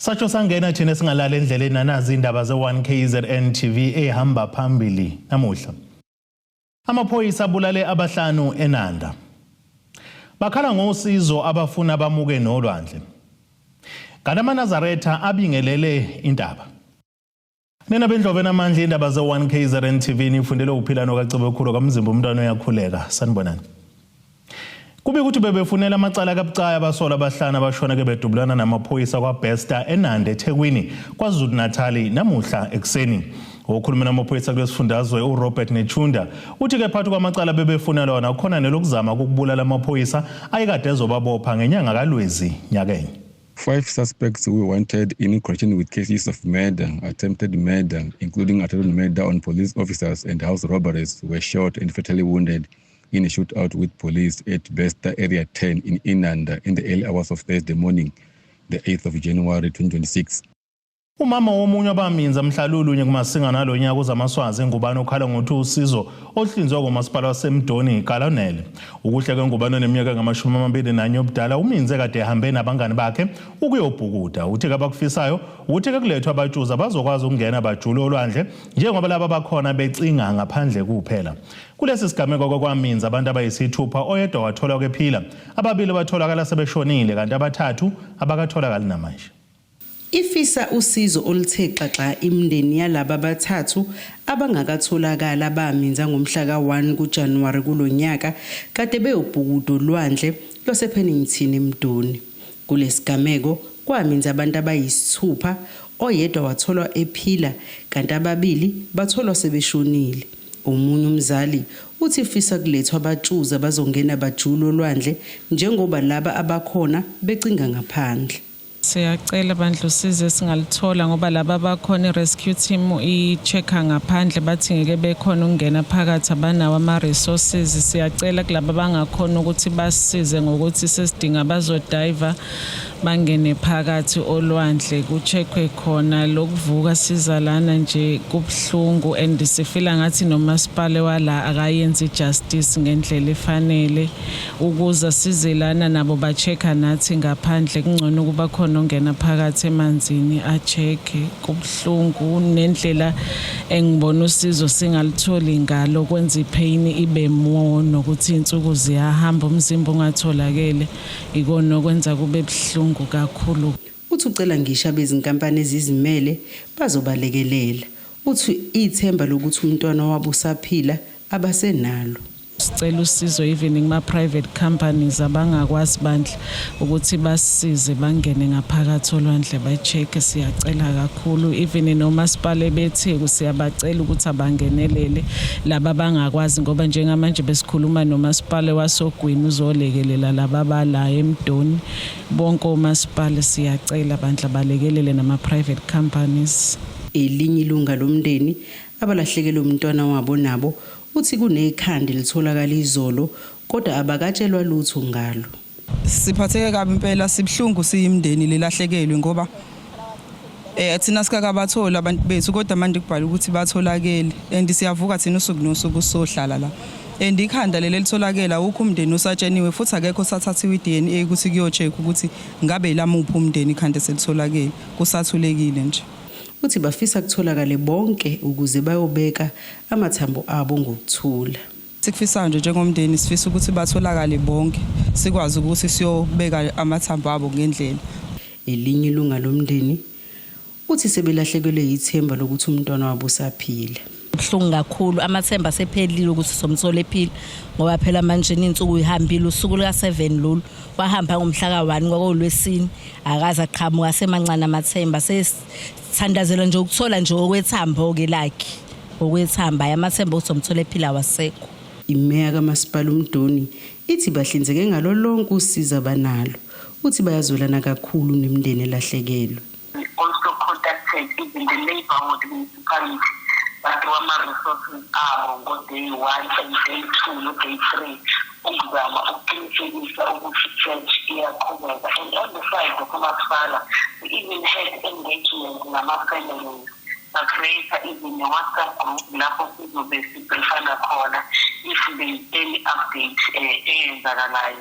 Satsho sangena thina singalala endleleni nanazi indaba ze-1 KZN TV ehamba phambili namuhla. Amaphoyisa abulale abahlanu eNanda. Bakhala ngosizo abafuna bamuke nolwandle. Kanti amaNazaretha abingelele intaba. Nina bendlovu enamandla indaba ze-1 KZN TV nifundele ukuphila nokaCebekhulu kamzimba umntwana uyakhuleka. Sanibonani. Kube ukuthi bebefunela amacala kabucayi abasolwa abahlanu abashona ke bedubulana namaphoyisa kwaBester eNanda eThekwini KwaZulu-Natal namuhla ekuseni. Okhulumela amaphoyisa kulesifundazwe uRobert Nechunda uthi ke phakathi kwamacala bebefunelwa wona kukhona nelokuzama ukubulala amaphoyisa ayekade ezobabopha ngenyanga kaLwezi nyakenye. Five suspects who were wanted in connection with cases of murder, attempted murder, including attempted murder on police officers and house robberies, were shot and fatally wounded in a shootout with police at Bester Area 10 in Inanda in the early hours of Thursday morning, the 8th of January 2026. Umama womunye wabaminza mhla lulunye kuMasinga nalo nyaka uZamaswazi Ngubane ukhala ngokuthi usizo oluhlinzwa ngumasipala waseMdoni kalonele. Ukuhle kweNgubane oneminyaka engama-21 obudala uminze kade ehambe nabangani bakhe ukuyobhukuda. Uthi abakufisayo ukuthi ke kulethwe abatshuza bazokwazi ukungena bajule olwandle njengoba laba bakhona becinga ngaphandle kuphela. Kulesi sigameko kwaminza abantu abayisithupha oyedwa watholwa kephila, ababili batholakala sebeshonile kanti abathathu abakatholakali namanje. Ifisa usizo oluthe xaxa imindeni yalaba abathathu abangakatholakali abaminza ngomhla ka-1 kuJanuwari kulo nyaka kade beyobhukuda olwandle lwasePennington eMdoni. Kulesigameko kwaminza abantu abayisithupha, oyedwa watholwa ephila kanti ababili batholwa sebeshonile. Omunye umzali uthi ufisa kulethwa abatshuza bazongena bajule olwandle njengoba laba abakhona becinga ngaphandle. Siyacela bandla usizo esingalithola ngoba laba bakhona i-rescue team i-check-a ngaphandle bathi ngeke bekhona ukungena phakathi abanawo ama-resources. Siyacela kulaba abangakhona ukuthi basisize ngokuthi sesidinga bazodiva bangene phakathi olwandle ku-check-we khona lokuvuka siza lana nje kubuhlungu and sifila ngathi nomasipala wala akayenzi justice ngendlela efanele. Ukuza size lana nabo ba-check-a nathi ngaphandle kungcono ukuba khona ongena phakathi emanzini a-check-e. Kubuhlungu nendlela engibona usizo singalutholi ngalo kwenza ipain ibe more nokuthi iy'nsuku ziyahamba umzimba ungatholakele ikona okwenza kube buhlungu kakhulu. Uthi ucela ngisho abezinkampani ezizimele bazobalekelela. Uthi ithemba lokuthi umntwana wabo usaphila abasenalo. Sicela usizo even kuma-private companies abangakwazi bandla ukuthi basisize bangene ngaphakathi olwandle ba-check siyacela kakhulu even nomasipala beTheku siyabacela ukuthi abangenelele laba abangakwazi ngoba njengamanje besikhuluma nomasipala wasoGwini uzolekelela laba abala eMdoni bonke omasipala siyacela bandla balekelele nama-private companies. Elinye ilunga lomndeni abalahlekelwe umntwana wabo nabo uthi kunekhanda elitholakala izolo kodwa abakatshelwa lutho ngalo. Siphatheke kabi impela sibuhlungu siyimndeni lelahlekelwe ngoba thina sikakabatholi abantu bethu kodwa manje kubhala ukuthi batholakele and siyavuka thina usuku nosuku sohlala la and ikhanda leli elitholakele awukho umndeni osatsheniwe futhi akekho osathathiwe i-DNA ukuthi kuyo-check ukuthi ngabe lamuphi umndeni ikhanda selitholakele kusathulekile nje. Uthi bafisa kutholakale bonke ukuze bayobeka amathambo abo ngokuthula. Sikufisayo nje njengomndeni sifisa ukuthi batholakale bonke sikwazi ukuthi siyobeka amathambo abo ngendlela. Elinye ilunga lomndeni uthi sebelahlekelwe yithemba lokuthi umntwana wabo usaphila. Buhlungu kakhulu amathemba sephelile ukuthi somthola ephila ngoba phela manje insuku ihambile usuku lika 7 lolu wahamba ngomhla ka1 kwakuwulwesine akaze aqhamuka semancane amathemba sesithandazela nje ukuthola nje okwethambo ke lakhe okwethamba amathemba ukuthi somthola ephila wasekho. Imeya kaMasipala uMdoni ithi bahlinzeke ngalo lonke usizo abanalo. Uthi bayazwelana kakhulu nemindeni elahlekelwe. We also contacted even the neighborhood municipality bathiwa ama-resources abo ngo-day one and day two no-day three ukuzama ukuqinisekisa ukuthi i-search iyaqhubeka and on the side of umasipala we even had engagement nama-families ba-create even ne-WhatsApp group lapho sizobe sibriefana khona if there is any update eyenzakalayo.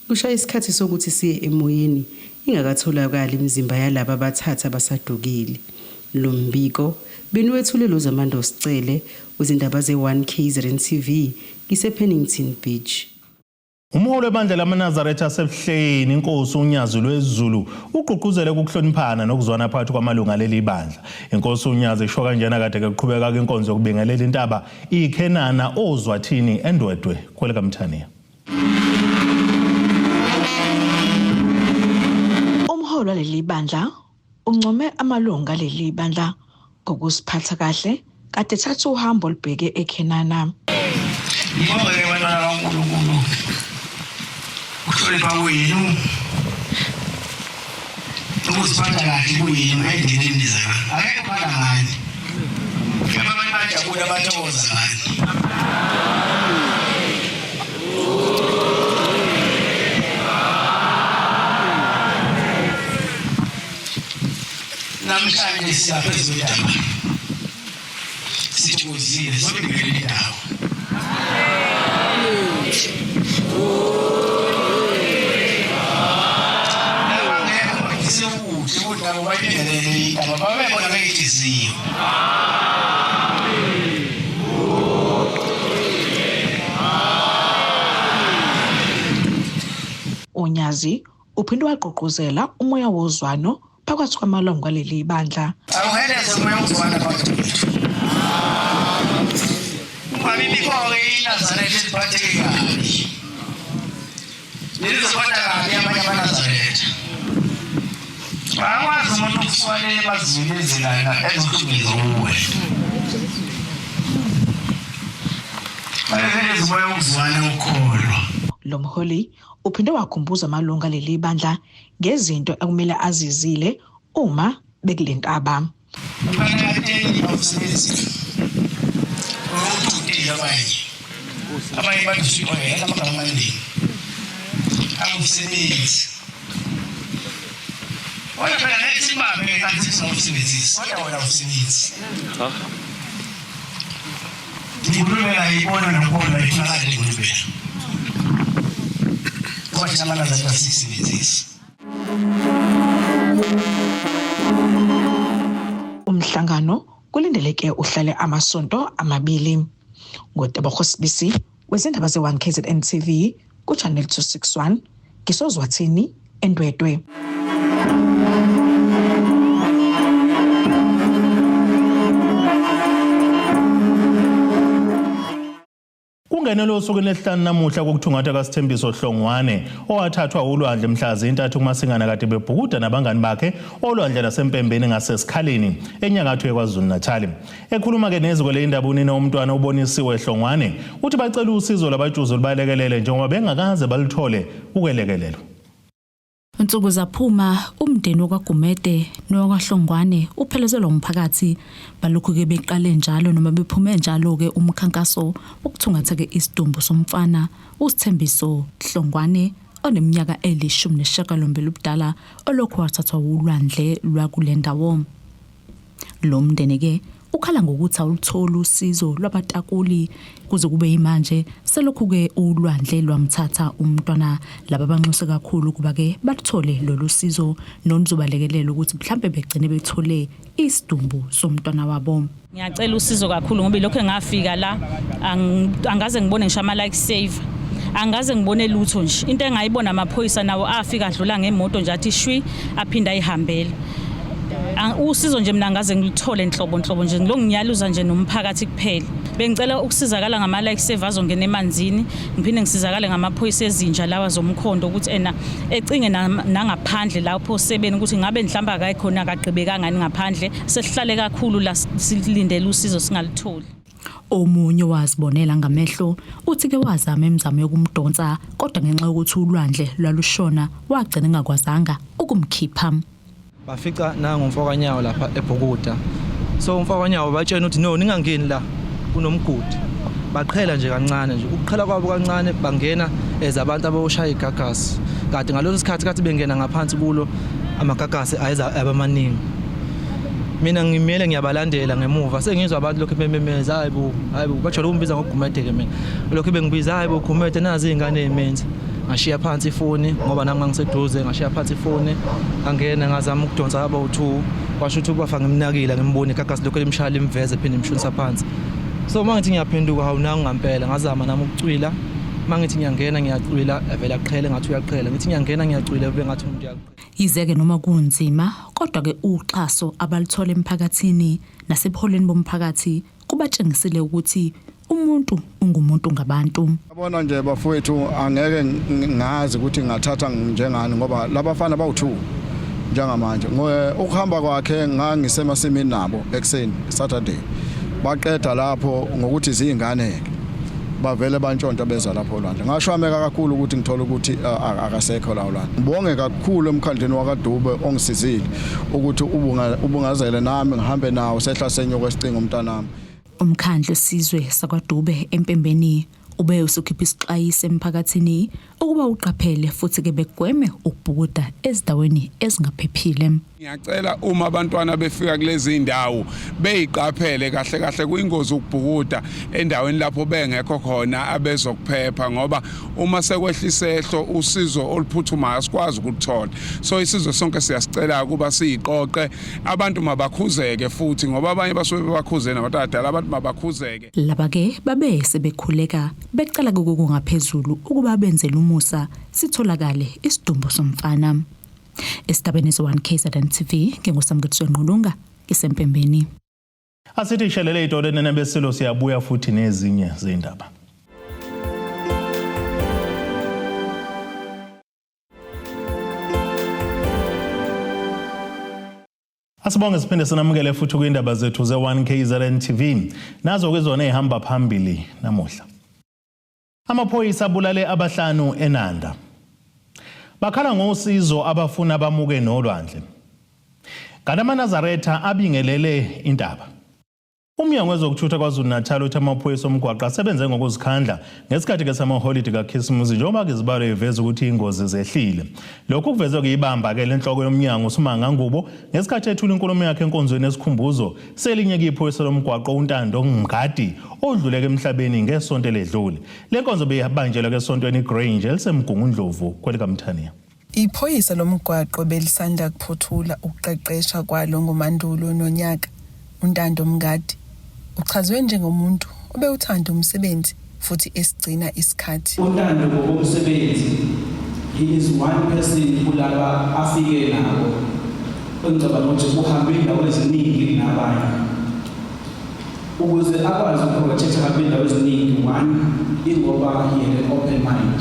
Kushaya isikhathi sokuthi siye emoyeni. ingakatholakali imizimba yalaba abathathu abasadukile. Lo mbiko beniwethule loZamando Sicele wezindaba ze-1 KZN TV ngisePennington Beach. Umholi webandla lamaNazaretha aseBuhleni inkosi uNyazi lwezulu ugqugquzele ukuhloniphana nokuzwana phakathi kwamalungu aleli bandla. Inkosi uNyazi isho kanjena kade kuqhubeka inkonzo yokubingelela intaba iKhenana oZwathini eNdwedwe kwelikaMthaniya. Umholi waleli bandla uncome amalungu aleli bandla ngokuziphatha kahle kade ethatha uhambo olubheke eKhenana. Ngibonge bantwana kaNkulunkulu ukuhlonipha kwenu ukuziphatha kahle kuyini endleleni nizayo akekho phatha ngani kepha abantu bajabula bathokoza ngani. Namhlanje siyaphezu kwedaba sithokozile sobingelela indawo. Nabangekho bafise ukuthi nabo bayibingelele indaba babebona ngeyinhliziyo. UNyazi uphinde wagqugquzela umoya wozwano phakathi kwamalungu aleli bandla. Awuheleze umoya wokuzwana phakathi kwethu. Ungabibikho-ke iNazaretha eliphatheke kabi. Lelizophatha kabi abanye amaNazaretha. Akwazi umuntu ukusuka le emazwini ezilana ezohlukeze kuwe. Baheleze umoya wokuzwana ukukholwa. Lo mholi uphinde wakhumbuza amalungu aleli bandla ngezinto ekumele azizile uma bekule ntaba. Umphakathi awusebenzile. Ukuthi abanye. Abanye bathi uyoyela amagama amaningi. Awusebenzi. Wena phela ngeke sibambe kanti singawusebenzisi. Kodwa wena awusebenzi. Ingulube ayibona nokubona ifunakala ingulube. Kodwa thina amaNazaretha asiyisebenzisi. Umhlangano kulindeleke uhlale amasonto amabili. NgoTebogo Sibisi wezindaba ze-1 KZN TV ku-Channel 261 ngisozwathini eNdwedwe. Kungenelwe osukwini lesihlanu namuhla kokuthungatha kaSithembiso Hlongwane owathathwa ulwandle mhla zintathu kuMasingana kade bebhukuda nabangani bakhe olwandle laseMpembeni ngaseSikhaleni enyakatho yeKwaZulu-Natal. Ekhuluma-ke neziko leyindaba unina womntwana uBonisiwe Hlongwane uthi bacela usizo lwabatshuzi olubalekelele njengoba bengakaze baluthole ukwelekelelwa. Nsuku zaphuma umndeni wakwaGumede nowakwaHlongwane uphelezelwa umphakathi balokhu-ke beqale njalo noma bephume njalo-ke umkhankaso wokuthungatha-ke isidumbu somfana uSithembiso Hlongwane oneminyaka eli-18 ubudala olokhu wathathwa wulwandle lwakule ndawo. Lo mndeni-ke ukhala ngokuthi awulutholi usizo lwabatakuli kuze kube yimanje selokhu-ke ulwandle lwamthatha umntwana. Laba banxuse kakhulu ukuba-ke baluthole lolu sizo noluzobalekelela ukuthi mhlampe begcine bethole isidumbu somntwana wabo. Ngiyacela usizo kakhulu ngoba ilokhu engafika la angaze ngibone ngisho ama-life saver, angaze ngibone lutho nje. Into engayibona amaphoyisa nawo afika adlula ngemoto nje athi shwi aphinda ayihambele. Usizo nje mina ngaze ngilithole nhlobo nhlobo nje ngilokhu ngiyaluza nje nomphakathi kuphela. Bengicela ukusizakala ngama-life saver azongena emanzini, ngiphinde ngisizakale ngamaphoyisa ezinja lawa zomkhondo ukuthi ena ecinge nangaphandle lapho sebeni ukuthi ngabe mhlawumbe akayikhona akagqibekanga ngaphandle. Sesihlale kakhulu la silindele usizo singalutholi. Omunye wazibonela ngamehlo uthi ke wazama imizamo yokumdonsa kodwa ngenxa yokuthi ulwandle lwalushona wagcina engakwazanga ukumkhipha. Bafica nangomfokanyawo lapha ebhukuda. So umfokanyawo batshena ukuthi no ningangeni la kunomgodi. Baqhela nje kancane nje. Ukuqhela kwabo kancane bangena as abantu abayoshaya igagasi. Kanti ngaleso sikhathi kathi bengena ngaphansi kulo amagagasi ayeza abamaningi. Mina ngimele ngiyabalandela ngemuva sengizwa abantu lokhu bememeza hayibo hayibo bajwayele ukungibiza ngoGumede ke mina. Lokhu bengibiza hayibo Gumede nazi izingane ezimenza. Ngashiya phansi ifoni ngoba nami ngangiseduze, ngashiya phansi ifoni, ngangena ngazama ukudonsa abawu-2, kwasho ukuthi ubafa ngimnakile, ngimbone igagasi lokho limshaya limveze phinde limshonisa phansi. So uma ngithi ngiyaphenduka, hawu nangu ngampela, ngazama nami ukucwila. Uma ngithi ngiyangena ngiyacwila, evele aqhele ngathi uyaqhela, ngithi ngiyangena ngiyacwila, ube ngathi umuntu uyaqhela. Yize-ke noma kunzima, kodwa-ke uxhaso abaluthola emphakathini nasebuholeni bomphakathi kubatshengisile ukuthi umuntu ungumuntu ngabantu. Yabona nje bafowethu, angeke ngazi ukuthi ngathatha njengani ngoba labafana bawu-2 njengamanje. Ukuhamba kwakhe ngangisemasimini nabo ekuseni Saturday. Baqeda lapho ngokuthi ziyingane ke. Bavele bantshontsha beza lapho olwandle. Ngashwameka kakhulu ukuthi ngithola ukuthi akasekho la olwandle. Ngibonge kakhulu emkhandlini wakaDube ongisizile ukuthi ubungazele nami ngihambe nawo sehla senyuka esicingo umntanami. Umkhandlu wesizwe sakwaDube eMpembeni ube usukhipha isixwayiso emphakathini ukuba uqaphele futhi ke begweme ukubhukuda ezindaweni ezingaphephile. Ngiyacela uma abantwana befika kulezi ndawo beyiqaphele kahle kahle, kuyingozi ukubhukuda endaweni lapho bengekho khona abezokuphepha, ngoba uma sekwehla isehlo usizo oluphuthumayo asikwazi ukuluthola. So isizwe sonke siyasicela ukuba siyiqoqe, abantu mabakhuzeke futhi, ngoba abanye basuke bebakhuze nabantu abadala, abantu mabakhuzeke. Laba ke babe sebekhuleka becela kokungaphezulu ukuba benzele umusa sitholakale isidumbu somfana. Esitabeni se-1 KZN TV, nginguSamkethiwe Ngqulunga, ngisempembeni. Asithi shelele idoleni nebesilo, siyabuya futhi nezinye zindaba. Asibonge siphinde sinamukele futhi kwindaba zethu ze-1 KZN TV. Nazo ke zona ezihamba phambili namuhla. Amaphoyisa abulale abahlanu eNanda. Bakhala ngosizo abafuna bamuke nolwandle. Kanti amaNazaretha abingelele intaba. Umnyango wezokuthutha KwaZulu-Natal uthi amaphoyisa omgwaqo asebenze ngokuzikhandla ngesikhathi ke samaholidi kaKhisimusi, njengoba ke izibalo iveza ukuthi ingozi zehlile. Lokhu kuvezwe kuyibamba ke lenhloko yomnyango uSimanga Ngubo ngesikhathi ethula inkulumo yakhe enkonzweni esikhumbuzo selinye kuyiphoyisa lomgwaqo uNtando Mngadi odluleke emhlabeni ngesonto eledlule. Le nkonzo beyibanjelwa ke esontweni iGrange eliseMgungundlovu kwelikaMthaniya. Iphoyisa lomgwaqo belisanda kuphothula ukuqeqesha kwalo ngoMandulo nonyaka. uNtando Mngadi uchazwe njengomuntu obewuthanda umsebenzi futhi esigcina isikhathi. uNtando ngokomsebenzi, he is one person kulaba afike nabo engicabanga ukuthi uhambe indawo eziningi kunabanye ukuze akwazi ukuprotect. Ahambe indawo eziningi, one, ingoba he had an open mind.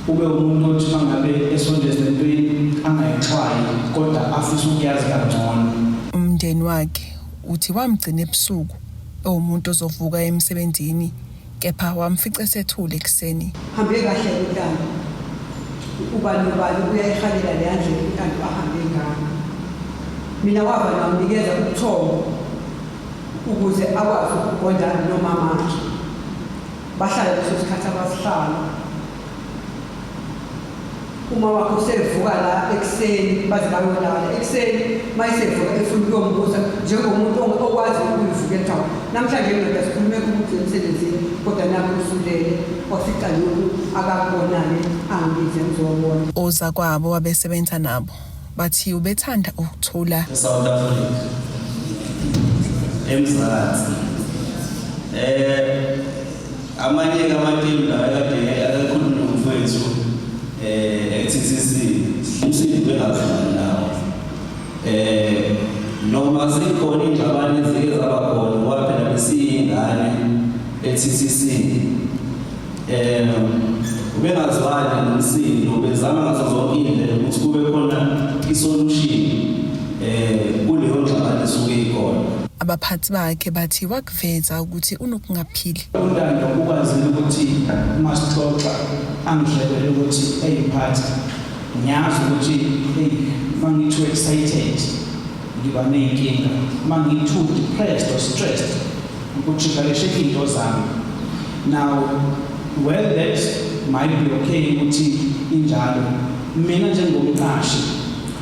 Ube umuntu othi mangabe esondeza entweni angayixwayi, kodwa afise ukuyazi kangcono. Umndeni wakhe uthi wamgcina ebusuku ewumuntu ozovuka emsebenzini, kepha wamfica esethule ekuseni. Hambe kahle uNtando. Ubani nobani uyayihalela leya ndlela uNtando ahambe ngayo. Mina wava namnikeza ubuthongo ukuze akwazi ukugonda nomamakhe, bahlale leso sikhathi abasihlala. Uma wakhe usevuka la ekuseni, baze bayolala ekuseni, mayisevuka efuna ukuyombuza njengomuntu okwazi ukuyivukela, kuthiwa namhlanje ndoda sikhulume ukuthi emsebenzini, kodwa nakho usulele, wafica lokhu akakubonake, angibize ngizobona. Ozakwabo abesebenza nabo bathi ubethanda ukuthula. eSouth Africa, eMzansi, amanye amaqembu la akade akakhuluma nomfowethu e-TTC, umsindo bengazwani nawo, noma zikhona ingxabano ezike zaba khona, ngoba phela besiyingane e-TTC, ubengazwani nomsindo, bezama ngazo zonke indlela ukuthi kube khona isolution kuleyo ngxabano esuke ikhona. Abaphathi bakhe bathi wakuveza ukuthi unokungaphili. uNtando ukwazile ukuthi uma sixoxa angihlebele ukuthi, "Hey mphathi, ngiyazi ukuthi hey, uma ngi-too excited ngiba ney'nkinga, uma ngi-too depressed or stressed ukutriggerishe iy'nto zami." Now, well, that might be okay ukuthi injalo. Mina njengomqashi,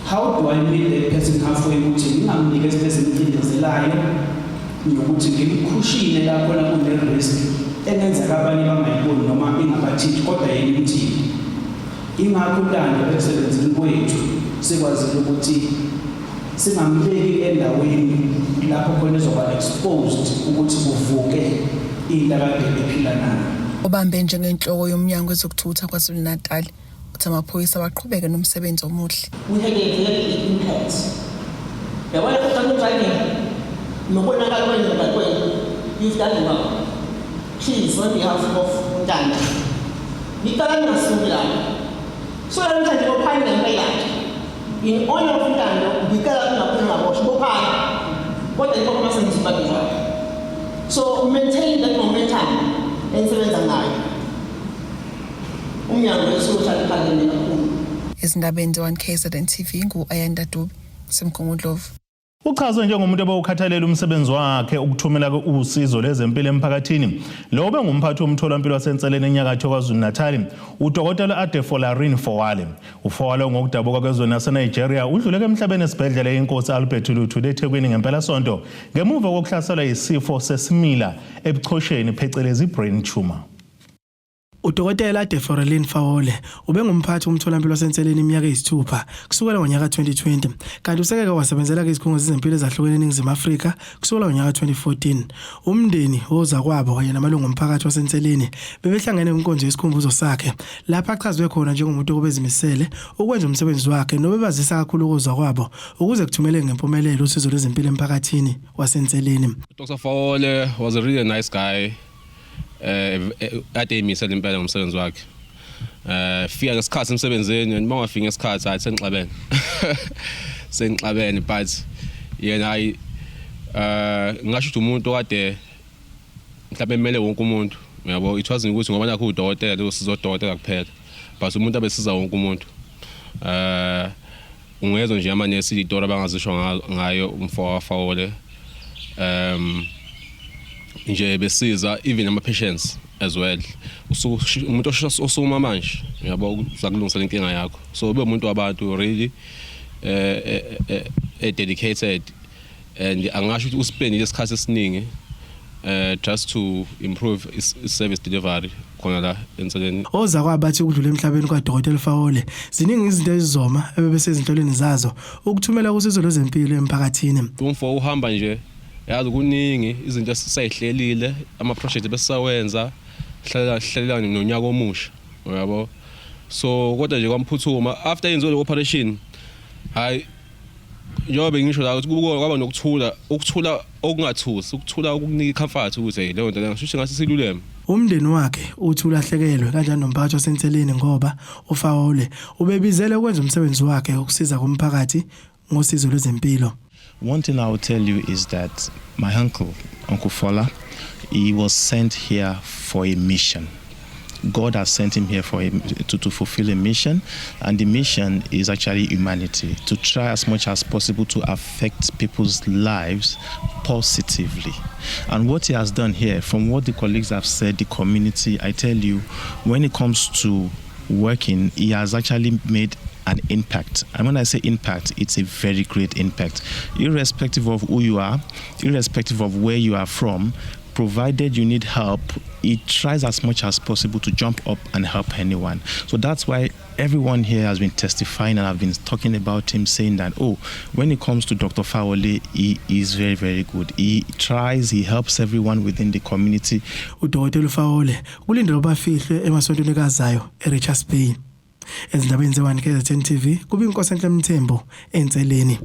how do I meet that person halfway ukuthi ngingamnikezi izinto ezimcindezelayo nokuthi ngimkhushine la khona kune-risk engenzeka abanye bangayiboni noma ingabathinti, kodwa yena imthinte? Ingakho uNtando emsebenzini kwethu sikwazile ukuthi singambeki endaweni lapho khona ezoba exposed ukuthi kuvuke into akade ephila nayo. Obambe njengenhloko yoMnyango wezokuThutha KwaZulu-Natal uthi amaphoyisa awaqhubeke nomsebenzi omuhle. We had a very big impact. Yabona uqala driving nokonakala kwenu emgaqweni, you've done well. Please, on behalf of uNtando, ngicela ningasuki lapho. So namhlanje bophani ngempela-ke. In honor of uNtando, ngicela ungaboshwa, bophani. Kodwa ibopha masengizoba njalo. So maintain that momentum enisebenza ngayo. Umnyango wethu uhlala uphakeme kakhulu. Ezindabeni ze-1 KZN TV ngu-Ayanda Dube, Semgungundlovu. Uchazwe njengomuntu obewukhathalela umsebenzi wakhe ukuthumela usizo lezempilo emphakathini. Lo bengumphathi womtholampilo waseNseleni enyakatho KwaZulu-Natal, uDokotela Adefolarin Fowale. UFowale ngokudabuka kwezwe laseNigeria udluleke emhlabeni esibhedlela inkosi Albert Luthuli eThekwini ngempelasonto ngemuva kokuhlaselwa yisifo sesimila ebuchosheni phecelezi brain tumor. UDokotela Deforelin Fawole ubengumphathi womtholampilo waseNseleni iminyaka eyisithupha kusukela ngonyaka 2020 kanti usekeke wasebenzela kwizikhungo zezempilo ezahlukene eNingizimu Afrika kusukela ngonyaka 2014. Umndeni wozakwabo kanye namalungu omphakathi waseNseleni bebehlangene kwinkonzo yesikhumbuzo sakhe lapho achazwe khona njengomuntu obezimisele ukwenza umsebenzi wakhe nobebazisa kakhulu kozakwabo ukuze kuthumeleke ngempumelelo usizo lwezempilo emphakathini waseNseleni. Dr. Fawole was a really nice guy. Kade eyimisele impela ngomsebenzi wakhe. Fika ngesikhathi emsebenzini, and mawungafiki ngesikhathi hayi senixabene. Senixabene, but yena hayi ngisho ukuthi umuntu okade mhlawumbe emele wonke umuntu, uyabo, it wasn't ukuthi ngoba nakho udokotela usizo udokotela kuphela, but umuntu abesiza wonke umuntu. Ungezwa nje amanesi izitori abangazisho ngayo umfo Fawole, nje besiza even ama patients as well. Umuntu osuma manje, uyabo, uzakulungisela inkinga yakho. So ube umuntu wabantu really, dedicated, and angasho ukuthi uspendile isikhathi esiningi just to improve is service delivery khona la eNseleni. Ozakwabo bathi ukudlula emhlabeni kwaDokotela Fawole ziningi izinto ezizoma ebebesezinhlelweni zazo ukuthumela usizo lwezempilo emphakathini. Umfo uhamba nje, yazi, kuningi izinto esisayihlelile, ama project besisawenza hlela hlela nonyaka omusha, uyabo. So kodwa nje kwamphuthuma after yenziwe le operation, hayi, njengoba ngisho la ukuthi kwaba nokuthula, ukuthula okungathusi, ukuthula okukunika icomfort ukuthi hey, leyo nto leyo ngisho ngathi siluleme. Umndeni wakhe uthi ulahlekelwe kanjani nomphakathi waseNseleni ngoba uFawole ubebizele ukwenza umsebenzi wakhe ukusiza komphakathi ngosizo lwezempilo. One thing I will tell you is that my uncle, Uncle Fola, he was sent here for a mission. God has sent him here for him to fulfill a mission, and the mission is actually humanity, to try as much as possible to affect people's lives positively. And what he has done here, from what the colleagues have said, the community, I tell you, when it comes to working, he has actually made an impact. And when I say impact, it's a very great impact. Irrespective of who you are, irrespective of where you are from, provided you need help, he tries as much as possible to jump up and help anyone. So that's why everyone here has been testifying and have been talking about him, saying that, oh, when it comes to Dr. Fawole, he is very, very good. He tries, he helps everyone within the community. UDokotela Fawole kulindelwe bafihlwe emasontweni kazayo eRichards Bay. Ezindabeni ze-1 KZN TV kube inkosi enhle Mthembu eNseleni.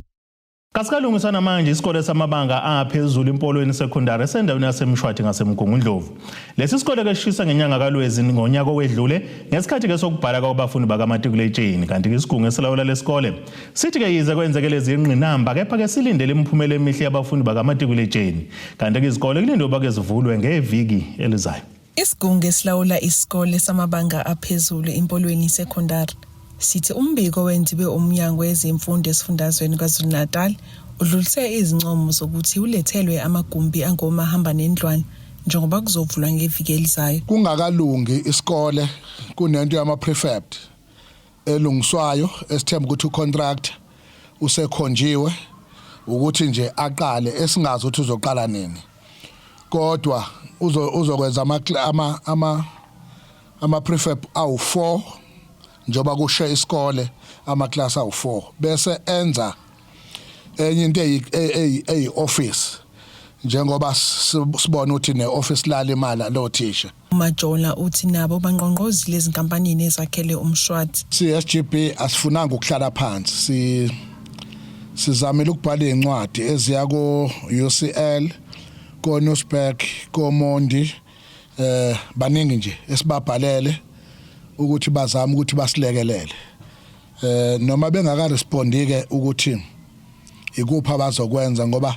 Kasikalungiswa namanje isikole samabanga aphezulu iMpolweni Secondary esendaweni yaseMshwathi ngaseMgungundlovu. Lesi sikole ke sishisa ngenyanga kaLwezi ngonyaka owedlule ngesikhathi ke sokubhala kwabafundi bakamatikuletsheni, kanti ke isigungu esilawula lesikole sithi ke yize kwenzeke lezi ingqinamba kepha ke silindele imiphumela emihle yabafundi bakamatikuletsheni, kanti ke izikole kulindwe ukuba ke zivulwe ngeviki elizayo. Isigungu esilawula isikole samabanga aphezulu iMpolweni Secondary sithi umbiko wenziwe umnyango wezemfundo esifundazweni KwaZulu-Natal udlulise izincomo zokuthi ulethelwe amagumbi angomahamba nendlwana njengoba kuzovulwa ngeviki elizayo. Kungakalungi isikole, kunento yama prefab elungiswayo esithemba ukuthi ucontract usekhonjiwe ukuthi nje aqale, esingazi ukuthi uzoqala nini, kodwa uzokwenza ama prefab awu4 Njoba kushe isikole amaklasi awu4 bese enza enye into eyi office, njengoba sibona ukuthi neoffice lalimala lo thisha. UMajola uthi nabo bangqongqozile ezinkampanini ezakhele uMshwathi. CSGB asifunanga ukuhlala phansi, sizamile ukubhala incwadi eziya ko UCL, ko Nusberg, ko Mondi, baningi nje esibabhalele ukuthi bazame ukuthi basilekelele, noma bengaka respondi ke ukuthi ikuphi abazokwenza, ngoba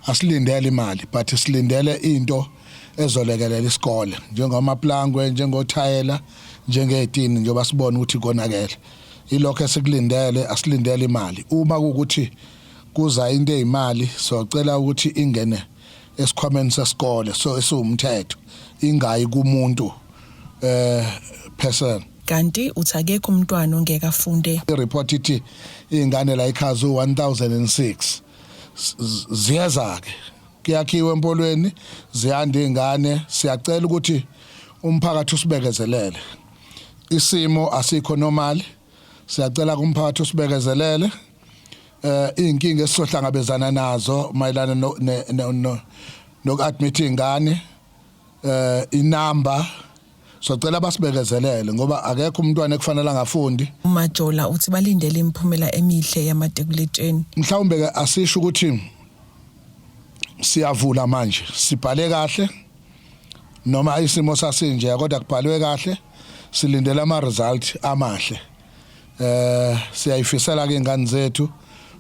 asilindele imali but silindele into ezolekelela isikole, njengamaplangwe, njengothayela, njengezitini, njengoba sibona ukuthi konakele. Ilokho esikulindele, asilindele imali. Uma kuukuthi kuza into eyimali, socela ukuthi ingene esikhwameni sesikole, so esiwumthetho, ingayi kumuntu person. Kanti uthi akekho umntwana ongeke afunde. I-report ithi ingane la ikhazi 1006 ziyeza ke, kuyakhiwe empolweni, ziyanda ingane. Siyacela ukuthi umphakathi usibekezelele, isimo asikho normal. Siyacela kumphakathi usibekezelele inkinga esizohlangabezana nazo mayelana no noku-admit ingane, inamba. Socela basibekezelele ngoba akekho umntwana ekufanele angafundi. UMajola uthi balindele imiphumela emihle yamatikuletsheni. Mhlawumbe ke asisho ukuthi siyavula manje, sibhale kahle noma isimo sasinje, kodwa kubhalwe kahle, silindele ama result amahle. Siyayifisela ke ingane zethu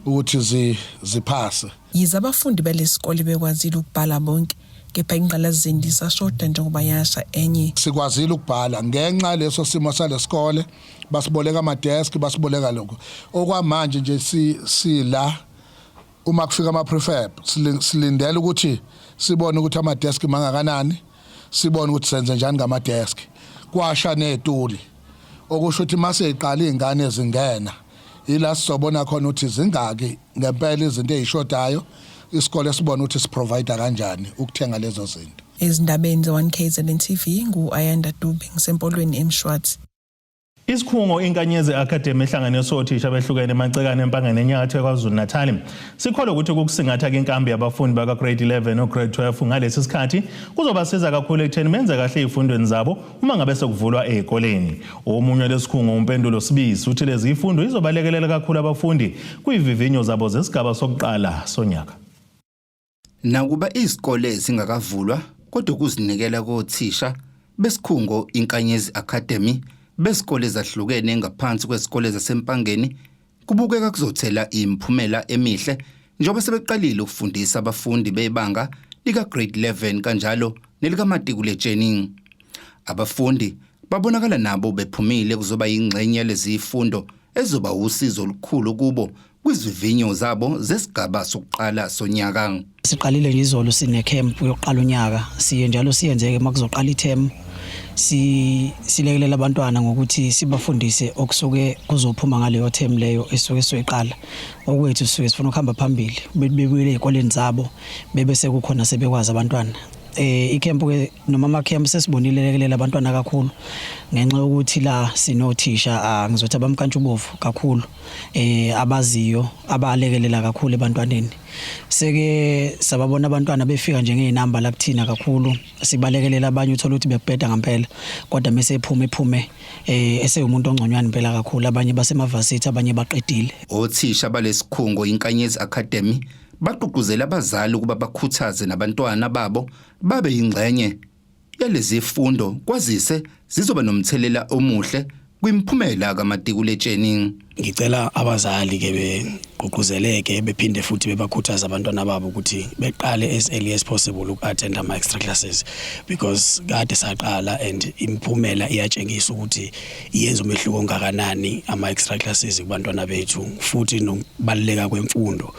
ukuthi ziphase. Yize abafundi balesikole bekwazile ukubhala bonke, kepha ingqalasizinda isashoda njengoba yasha enye. Sikwazile ukubhala ngenxa leso simo salesikole, basiboleka ama desk, basiboleka lokho. Okwamanje nje sila uma kufika ama prefab, silindele ukuthi sibone ukuthi ama desk mangakanani, sibone ukuthi senze njani ngama desk. Kwasha nezituli, okusho ukuthi mase iqala izingane ezingena ila sizobona khona ukuthi zingaki ngempela izinto ezishodayo, isikole sibone ukuthi siprovide kanjani ukuthenga lezo zinto. Ezindabeni ze-1KZN TV, ngu-Ayanda Dube, ngisempolweni eMshwathi. Isikhungo Inkanyezi Academy ehlanganiswe othisha behlukene emacekane eMpangeni enyakatho yaKwaZulu Natal sikholwa ukuthi ukusingatha inkambi yabafundi baka grade 11 no grade 12 ngalesi sikhathi kuzobasiza kakhulu ekutheni benze kahle ezifundweni zabo uma ngabe sekuvulwa ezikoleni. Omunye lesikhungo, uMpendulo Sibisi, uthi lezi zifundo izobalekelela kakhulu abafundi kwivivinyo zabo zesigaba sokuqala sonyaka. Nakuba izikole zingakavulwa, kodwa ukuzinikela kothisha besikhungo Inkanyezi Academy besikole ezahlukene ngaphansi kwesikole zaseMpangeni kubukeka kuzothela imiphumela emihle, njengoba sebeqalile ukufundisa abafundi bebanga lika grade 11 kanjalo nelikamatikuletsheni. Abafundi babonakala nabo bephumile kuzoba yingxenye yalezi zifundo ezoba usizo olukhulu kubo kwizivinyo zabo zesigaba sokuqala sonyaka. Siqalile nje izolo, sine camp yokuqala unyaka. Siye njalo siyenzeke makuzoqala iterm, si silekelela abantwana ngokuthi sibafundise okusuke kuzophuma ngaleyo term leyo esuke soyiqala. Okwethu sisuke sifuna ukuhamba phambili, bebuyele ezikoleni zabo bebe sekukhona sebekwazi abantwana. Icamp ke noma ama camp sesibonile lekelela abantwana kakhulu ngenxa yokuthi la sinothisha, ngizothi abamkantshubovu kakhulu, abaziyo, abalekelela kakhulu ebantwaneni. Seke sababona abantwana befika nje ngeinamba la kuthina kakhulu, sibalekelela abanye, uthola ukuthi bekubheda ngempela, kodwa mase ephume ephume esewumuntu ongconywana impela kakhulu. Abanye basemavasithi, abanye baqedile. Othisha balesikhungo Inkanyezi Academy bagqugquzela abazali ukuba bakhuthaze nabantwana babo babe yingxenye yalezi fundo, kwazise zizoba nomthelela omuhle kwimiphumela kamatikuletsheni. Ngicela abazali ke begqugquzeleke, bephinde futhi bebakhuthaza abantwana babo ukuthi beqale as early as possible uku-attend ama-extra classes, because kade saqala and imiphumela iyatshengisa ukuthi iyenza umehluko ongakanani ama-extra classes kubantwana bethu, futhi nokubaluleka kwemfundo,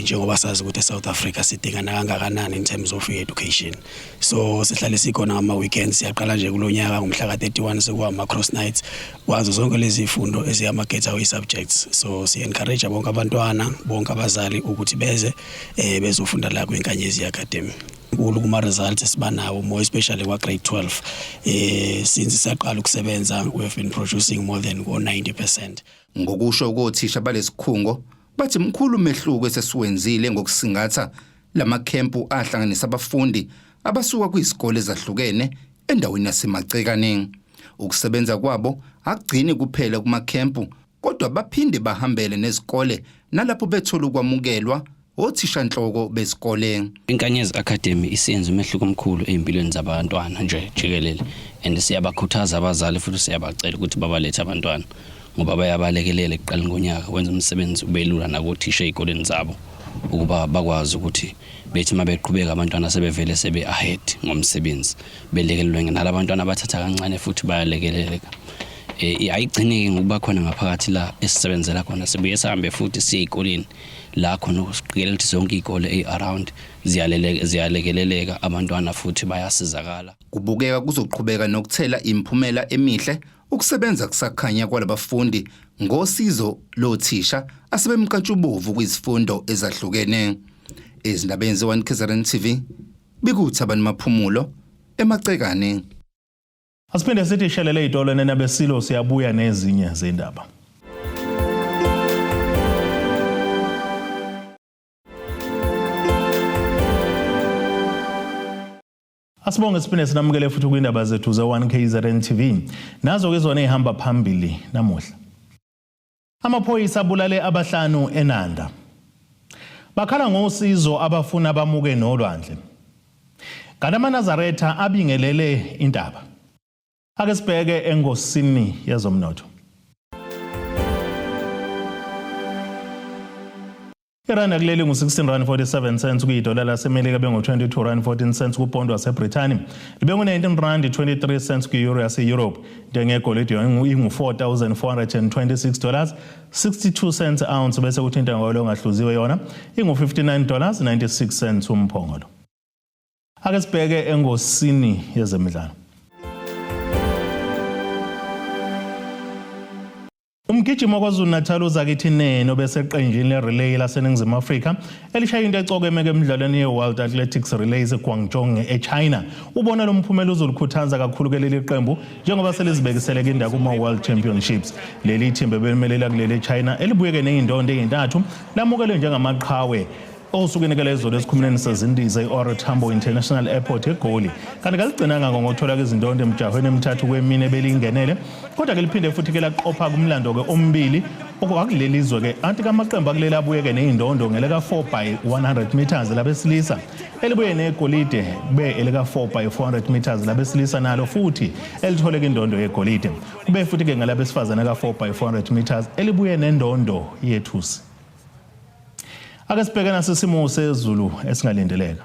njengoba sazi ukuthi eSouth Africa sidingana kangakanani in terms of education. So sihlale sikhona ngama weekends. Siyaqala nje kulonyaka ngomhla ka31 sekuwa ama cross nights wazo zonke lezi zifundo eziyama get away subjects. So si encourage bonke abantwana, bonke abazali ukuthi beze bezofunda la kwiNkanyezi Academy. Nkulu kuma results esibanawo, more especially kwa grade 12. Since saqala ukusebenza, we have been producing more than go 90%. Ngokusho kothisha balesikhungo, bathi mkhulu umehluko esesiwenzile ngokusingatha lamakhempu ahlanganisa abafundi abasuka kwizikole ezahlukene endaweni yaseMacekaneng. Ukusebenza kwabo akugcini kuphela kumakhempu, kodwa baphinde bahambele nezikole nalapho bethola ukwamukelwa othishanhloko besikole. Inkanyezi Academy isiyenza umehluko omkhulu ey'mpilweni zabantwana nje jikelele, and siyabakhuthaza abazali futhi siyabacela ukuthi babalethe abantwana ngoba bayabalekelela ekuqaleni konyaka, wenza umsebenzi ube lula nakothisha ey'koleni zabo ukuba bakwazi ukuthi bethi uma beqhubeka abantwana sebevele sebe-ahead ngomsebenzi, belekelelwe nalabantwana abathatha kancane futhi bayalekeleleka. Ayigcineki ngokuba khona ngaphakathi la esisebenzela khona, sibuye sihambe futhi siye ey'koleni la khona ukusiqikelela ukuthi zonke iy'kole eyi-around ziyalekeleleka, abantwana futhi bayasizakala. Kubukeka kuzoqhubeka nokuthela imiphumela emihle ukusebenza kusakhanya kwalabafundi ngosizo lothisha asebemnkantshubovu kwizifundo ezahlukene. Ezindabeni ze-1 KZN TV, bikuThabani Maphumulo, eMacekane. Asiphinde sithi shelele ey'tolo nenabesilo, siyabuya nezinye zendaba. Asibonge siphinde sinamukele futhi kwindaba zethu ze-1 KZN TV. Nazo ke zona ezihamba phambili namuhla. Amaphoyisa abulale abahlanu eNanda. Bakhala ngosizo abafuna bamuke nolwandle. Kanti amaNazaretha abingelele intaba. Ake sibheke engosini yezomnotho. Irandi kuleli ngu-16 rand 47 cents kuyidola laseMelika, bengu-22 rand 14 cents kupondo waseBrithani, libe ngu-19 rand 23 cents kwi-euro yase-Europe. Intengo yegolide ingu-$4,426 dollars 62 cents ounce, bese kuthi intengo yolo ongahluziwe yona ingu-$59 dollars 96 cents umphongolo. Ake sibheke engosini yezemidlalo. Umgijimi waKwaZulu-Natal uZakithi Nene obeseqenjini le-relay laseNingizimu Afrika elishaya into ecokeme emidlalweni ye-World Athletics Relays eGuangzhou eChina, ubona lo mphumela uzolikhuthaza kakhulu ke leli qembu njengoba selizibekisele indawo kuma-World Championships. Leli thimba belimelela kuleli eChina elibuyeke ney'ndondo ey'ntathu lamukelwe njengamaqhawe osukwini ke lezolo esikhumulweni sezindiza i-OR Tambo International Airport eGoli. Kanti kaligcinanga ngokuthola izindondo emjahweni emithathu kwemine belingenele, kodwa ke liphinde futhi ke laqopha kumlando ke ombili okwakuleli zwe ke anti kamaqembu akuleli abuyeke ney'ndondo ngeleka 4 by 100 meters labesilisa elibuye negolide, kube elika 4 by 400 meters labesilisa nalo futhi elitholeke indondo yegolide, kube futhi ke ngelabesifazane ka 4 by 400 meters elibuye nendondo yethusi. Ake sibheke nasisimo sezulu esingalindeleka.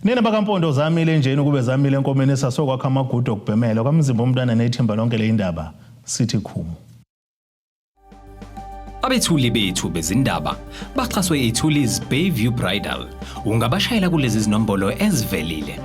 Nina bakaMpondo zamile njeni ukube zamile enkomeni esasokwakha amagudu okubhemela kwamzimba umntwana nethimba lonke le indaba sithi khumu. Abethuli bethu bezindaba baxhaswe iThulis Bayview Bridal. Ungabashayela kulezi zinombolo ezivelile.